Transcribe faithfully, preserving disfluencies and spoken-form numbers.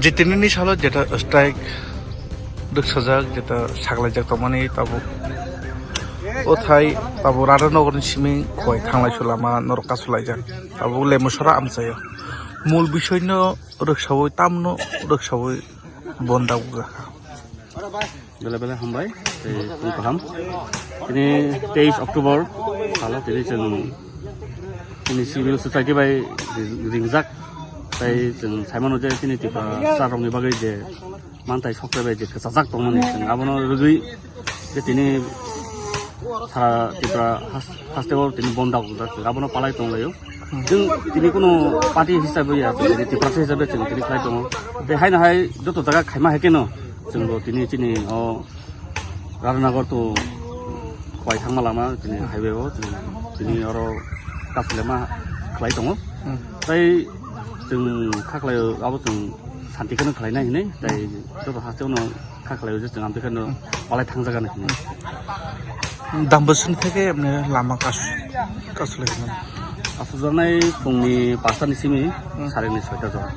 Tinini salo jeta strike rwksajak, jeta saklaijak tongmani tabuk. O thai tabuk Radhanagar ni simi khoi thanglai su lama norok kasulaijak. Tabuk Lemusora amchaio. Mul bisoi no rwksaui tamno rwksaui bonda wngjakha. Bele bele hambai, tei phung kaham. Tini teis October salo tini chwng chini civil society bai ringjak. Tei chwng saimano je chini Tiprasa rokni bagwi je mantai sokre bai je kwchajak tongmani chwng abono rwgwi je tini sara Tripura has-, hasteo tini bonda wngjak, abono palai tonglaio. Chwng tini kuno party hisabe ya, chwng tini Tiprasa hisabe chwng tini khlai tongo. Tei haino hai joto jaga khaima hai keno chwngbo tini chini o Radhanagar to khwai thangma lama chini highway o chwng tini oro kaslema khlai tongo. Tei chwng kha khlai abo chwng santi kheno khlainai hinwi tei joto hasteo no kha khlai o je chwng amtwi kheno palai thangjak hinwi. Dambosong theke emne lama kas-, kasulai hinwi. Asujaknai phungni pasta ni simi sareni soita jora.